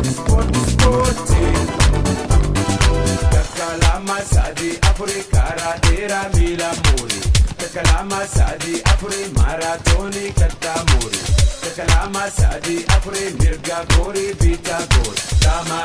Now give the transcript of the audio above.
Ispoortii ispoortii ispoortii. Takka lama sadii afurii karaa dheeraa miila muuri. Takka lama sadii afurii maaraatoonii kattaa muuri. Takka lama sadii afurii mirga goorii biitaa goori. Lama